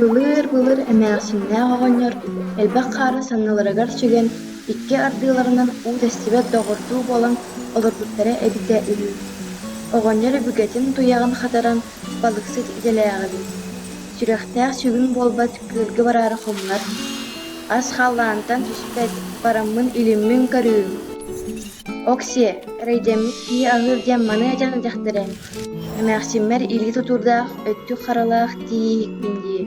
Былыыр-былыр эмээхсиннээх оҕонньор элбэх хаары санныларыгар сүгэн, икки ардыларынан уу тэстибэт доҕордуу буолан олорбуттара эбитэ үһү. Оҕонньор өбүгэтин туйаҕын хатаран балыксыт идэлээх эбит. Сүрэхтээх сүгүн буолбат күөлгэ бараары хомунар. Ас халлаантан түспэт, бараммын илиммин көрүүм. Оксиэ, эрэйдэммит киһи аһыыр диэн маны этэн эрдэхтэрэ. Эмээхсиммэр илии тутуурдаах, өттүк харалаах тиийиһикпин дии.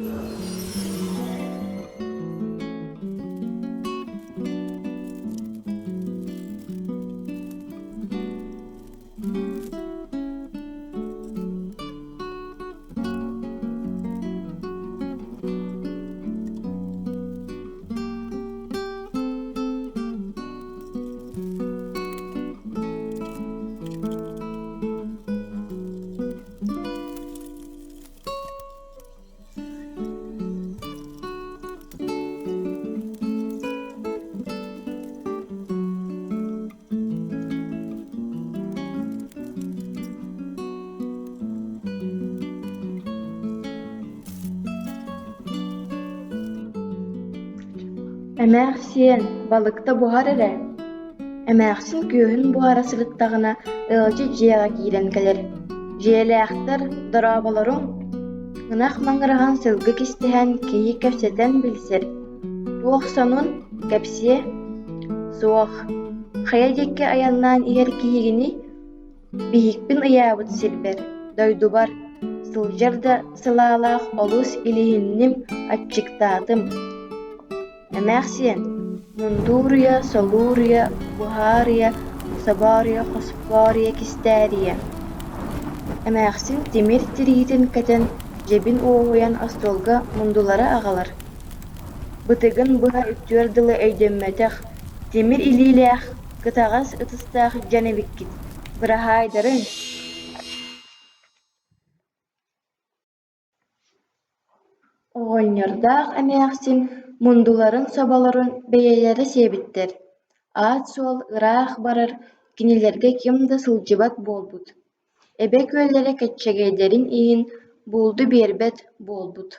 Эмээхсиэн, балыкта буһар эрэ Эмээхсин күөһүн буһара сырыттаҕына, ыалдьыт дьиэҕэ киирэн кэлэр: «Дьиэлээхтэр, дорооболоруҥ!» Ынах маҥыраһан сылгы кистэһэн киһи кэпсэтэн билсэр: «Туох сонун, кэпсиэ?» «Суох, хайа диэки айаннаан иһэр киһигиний?» «Биһикпин ыйаабыт сирбэр, дойдубар, сылдьар да сылаалаах олус илиһинним, аччыктаатым» Эмээхсиэн, мундууруйа, солууруйа, буһаарыйа, собооруйа, хоспооруйа, кистээрийэ Эмээхсин тимир тириитин кэтэн, дьэбин уоһуйан остуолга мундулары аҕалар, бытыгын быһа үктүөр дылы өйдөммөтөх, тимир илиилээх, кытаҕас ытыстаах дьон эбиккит, быраһаайдарыҥ Оҕонньордоох эмээхсин мундуларын соболорун бэйэлэрэ сиэбиттэр, аат-суол ыраах барар, кинилэргэ ким да сылдьыбат буолбут, Эбэ күөллэрэ кэччэгэйдэрин иһин булду биэрбэт буолбут.